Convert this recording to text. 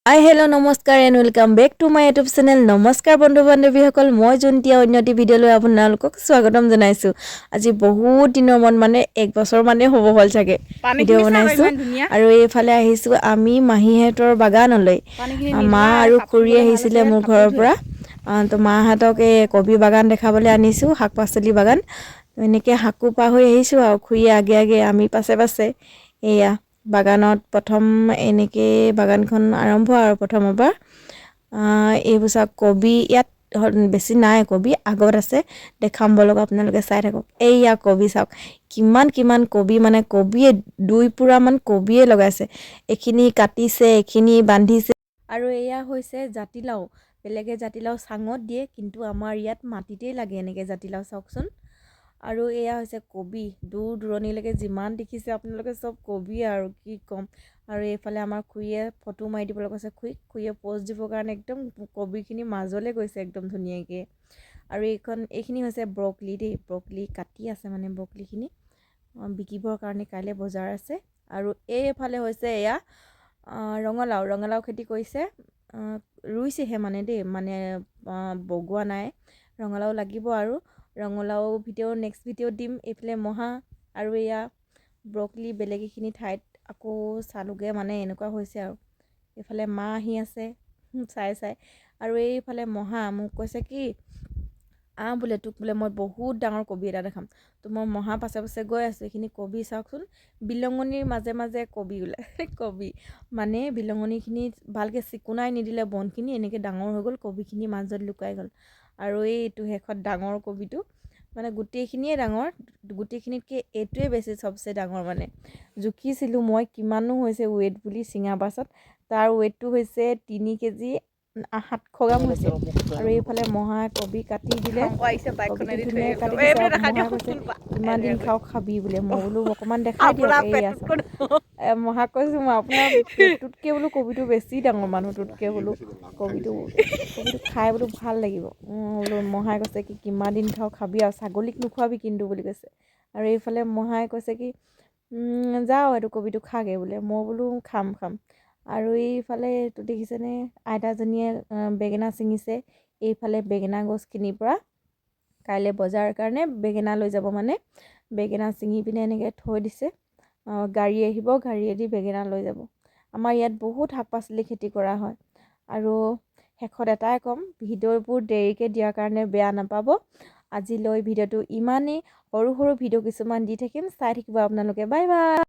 হাই, hello', নমস্কাৰ and welcome back to my YouTube channel. নমস্কাৰ বন্ধু বান্ধৱীসকল, মই জোনটিয়া অন্য এটি ভিডিঅ'লৈ আপোনালোকক স্বাগতম জনাইছোঁ। আজি বহুত দিনৰ মূৰত, মানে এক বছৰ মানেই হ'ব হ'ল চাগে, ভিডিঅ' বনাইছোঁ। আৰু এইফালে আহিছোঁ আমি মাহীহঁতৰ বাগানলৈ। মা আৰু খুৰী আহিছিলে মোৰ ঘৰৰ পৰা। তো মাহঁতক এই কবি বাগান দেখাবলৈ আনিছোঁ, শাক পাচলি বাগান। এনেকৈ সাঁকো পাৰ হৈ আহিছোঁ আৰু খুৰীয়ে আগে আগে, আমি পাছে পাছে। এয়া বাগানত প্ৰথম এনেকৈ বাগানখন আৰম্ভ আৰু প্ৰথমৰ পৰা এইবোৰ চাওক, কবি ইয়াত বেছি নাই, কবি আগত আছে, দেখাম ব'লক, আপোনালোকে চাই থাকক। এইয়া কবি চাওক, কিমান কিমান কবি, মানে কবিয়ে 2 পোৰামান কবিয়ে লগাইছে। এইখিনি কাটিছে, এইখিনি বান্ধিছে। আৰু এয়া হৈছে জাতিলাও। বেলেগে জাতিলাও চাঙত দিয়ে, কিন্তু আমাৰ ইয়াত মাটিতেই লাগে এনেকৈ জাতিলাও, চাওকচোন। আৰু এয়া হৈছে কবি। দূৰ দূৰণিলৈকে যিমান দেখিছে আপোনালোকে, চব কবি আৰু কি ক'ম। আৰু এইফালে আমাৰ খুৰীয়ে ফটো মাৰি দিবলৈ কৈছে খুৰীক। খুৰীয়ে প'জ দিবৰ কাৰণে একদম কবিখিনি মাজলৈ গৈছে একদম ধুনীয়াকৈ। আৰু এইখিনি হৈছে ব্ৰকলি দেই। ব্ৰকলি কাটি আছে, মানে ব্ৰকলিখিনি বিকিবৰ কাৰণে, কাইলৈ বজাৰ আছে। আৰু এইফালে হৈছে এয়া ৰঙালাও। ৰঙালাও খেতি কৰিছে, ৰুইছেহে মানে দেই, মানে বগোৱা নাই। ৰঙালাও লাগিব আৰু ৰঙালাও ভিডিঅ' নেক্সট ভিডিঅ' দিম। এইফালে মহা আৰু এয়া ব্ৰকলি। বেলেগ এইখিনি ঠাইত আকৌ চালোগৈ, মানে এনেকুৱা হৈছে। আৰু এইফালে মা আহি আছে চাই চাই। আৰু এইফালে মহা মোক কৈছে কি, আহ বোলে, তোক বোলে মই বহুত ডাঙৰ কবি এটা দেখাম। তো মই মহা পাছে পাছে গৈ আছোঁ। এইখিনি কবি চাওকচোন, বিলঙনিৰ মাজে মাজে কবি ওলায়। কবি মানে বিলঙনিখিনি ভালকৈ চিকুণাই নিদিলে বনখিনি, এনেকৈ ডাঙৰ হৈ গ'ল, কবিখিনি মাজত লুকাই গ'ল। আৰু এইটো শেষত ডাঙৰ কবিটো, মানে গোটেইখিনিয়ে ডাঙৰ, গোটেইখিনিতকৈ এইটোৱে বেছি চবচে ডাঙৰ। মানে জুখিছিলোঁ মই কিমাননো হৈছে ৱেইট বুলি ছিঙাৰ পাছত, তাৰ ৱেইটটো হৈছে 3 কেজি 700 গ্ৰাম হৈছে। আৰু এইফালে মহাই কবি কাটি দিলে। কবিটো ধুনীয়াকৈ কাটি দিছে আৰু মহাই কৈছে, কিমান দিন খাওঁ খাবি বোলে। মই বোলো অকণমান দেখাই দিয়ক। এইয়া চাওক, মহাক কৈছোঁ মই, আপোনাৰ পেটটোতকৈ বোলো কবিটো বেছি ডাঙৰ, মানুহটোতকৈ বোলো কবিটো। কবিটো খাই বোলো ভাল লাগিব বোলো। মহাই কৈছে কি, কিমান দিন খাওঁ খাবি আৰু, ছাগলীক নোখোৱাবি কিন্তু বুলি কৈছে। আৰু এইফালে মহাই কৈছে কি, যাওঁ এইটো কবিটো খাগে বোলে। মই বোলো খাম খাম। আৰু এইফালে এইটো দেখিছেনে, আইতাজনীয়ে বেঙেনা ছিঙিছে। এইফালে বেঙেনা গছখিনিৰ পৰা কাইলৈ বজাৰৰ কাৰণে বেঙেনা লৈ যাব, মানে বেঙেনা ছিঙি পিনে এনেকৈ থৈ দিছে। গাড়ী আহিব, গাড়ীয়েদি বেঙেনা লৈ যাব। আমাৰ ইয়াত বহুত শাক পাচলি খেতি কৰা হয়। আৰু শেষত এটাই ক'ম, ভিডিঅ'বোৰ দেৰিকৈ দিয়াৰ কাৰণে বেয়া নাপাব। আজিলৈ ভিডিঅ'টো ইমানেই। সৰু সৰু ভিডিঅ' কিছুমান দি থাকিম, চাই থাকিব আপোনালোকে। Bye bye.